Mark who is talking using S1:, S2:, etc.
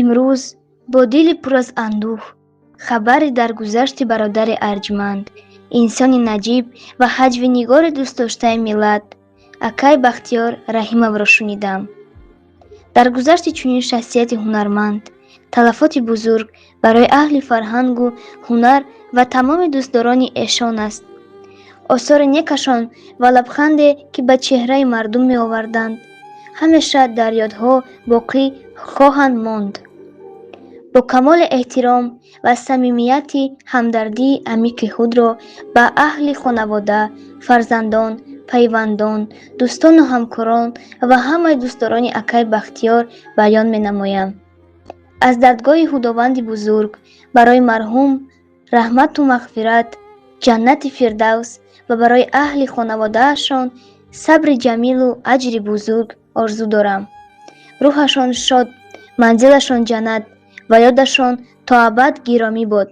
S1: Имрӯз бо дили пур аз андӯҳ хабари даргузашти бародари арҷманд, инсони наҷиб ва ҳаҷвинигори дӯстдоштаи миллат, акай Бахтиёр Раҳимовро шунидам. Даргузашти чунин шахсияти ҳунарманд талафоти бузург барои аҳли фарҳангу ҳунар ва тамоми дӯстдорони эшон аст. Осори некашон ва лабханде, ки ба чеҳраи мардум меоварданд, ҳамеша дар ёдҳо боқӣ хоҳанд монд. Бо камоли эҳтиром ва самимияти ҳамдардии амиқи худро ба аҳли хонавода, фарзандон, пайвандон, дӯстону ҳамкорон ва ҳамаи дӯстдорони акай Бахтиёр баён менамоям. Аз даргоҳи Худованди бузург барои марҳум раҳмату мағфират, ҷаннати фирдавс ва барои аҳли хонаводаашон сабри ҷамилу аҷри бузург орзу дорам. Рӯҳашон шод, манзилашон ҷаннат ва ёдашон то абад гиромӣ бод.